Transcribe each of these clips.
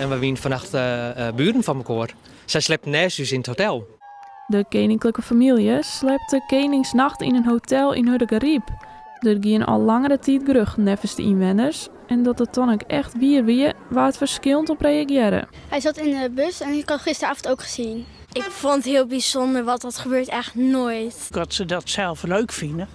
En we wienen fannacht buren fan mekoar. Sy slepten nêst ús yn it hotel. De keninklike famylje slepte Keningsnacht yn in hotel yn Hurdegaryp. Der giene al langere tiid geruchten neffens de ynwenners en dat it dan ek echt wier wie, waard ferskillend op reagearre. Hij zat in de bus en ik had gisteravond ook gezien. Ik vond het heel bijzonder, want dat gebeurt echt nooit. Dat se dat sels leuk fine.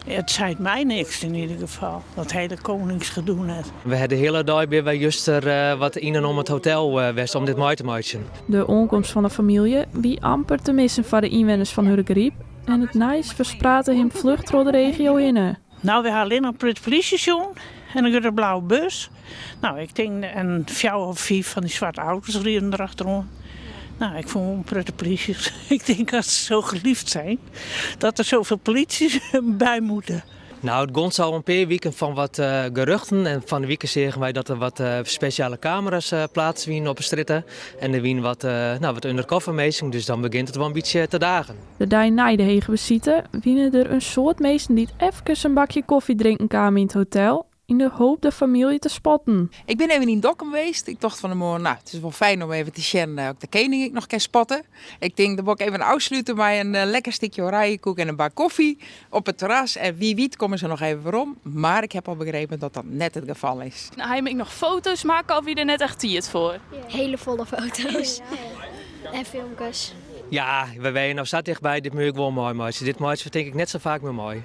It seit my niks yn ieder gefal, dat hiele koningsgedoe net. We ha de hiele dei binne wy juster wat yn en om it hotel west om dit mei te meitsjen. De oankomst fan de famylje wie amper te missen foar de ynwenners fan Hurdegaryp en it nijs fersprate him fluch troch de regio hinne. No, wy ha allinnich in protte polysje sjoen en in grutte blauwe bus. No, ik tink in fjouwer of fiif fan dy swarte auto's rieden der achteroan. No, ik fûn wol in protte polysjes. Ik tink dat se zo geliefd zijn dat der zoveel polities by moeten. No, it gonst al in pear wiken fan wat geruchten en fan de wike seagen wy dat der wat spesjale kamera's pleatst wienen op 'e strjitte en der wienen wat, no, wat undercover minsken, dus dan begjint it wol in bytsje te dagen. De dei nei de hege besite wiene der in soad minsken dy't efkes in bakje kofje drinken kamen yn it hotel yn de hoop de famylje te spotten. Ik bin even yn Dokkum west. Ik tocht fan 'e moarn, no, it is wol fijn om even te sjen oft ik de kening ek noch kin spotte. Ik tink, dan wol ik even ôfslute mei in lekker stikje oranjekoek en in bak kofje op it terras. En wie wyt komme se noch even werom. Mar ik heb al begrepen dat dat net it gefal is. Ha jim ek noch foto's makke of wie der net echt tiid foar? Hele folle foto's en filmkes. Ja, we wenje no sa tichtby, dit moat ik wol meimeitsje. Dit meitsje we tink ik net sa faak mear mei.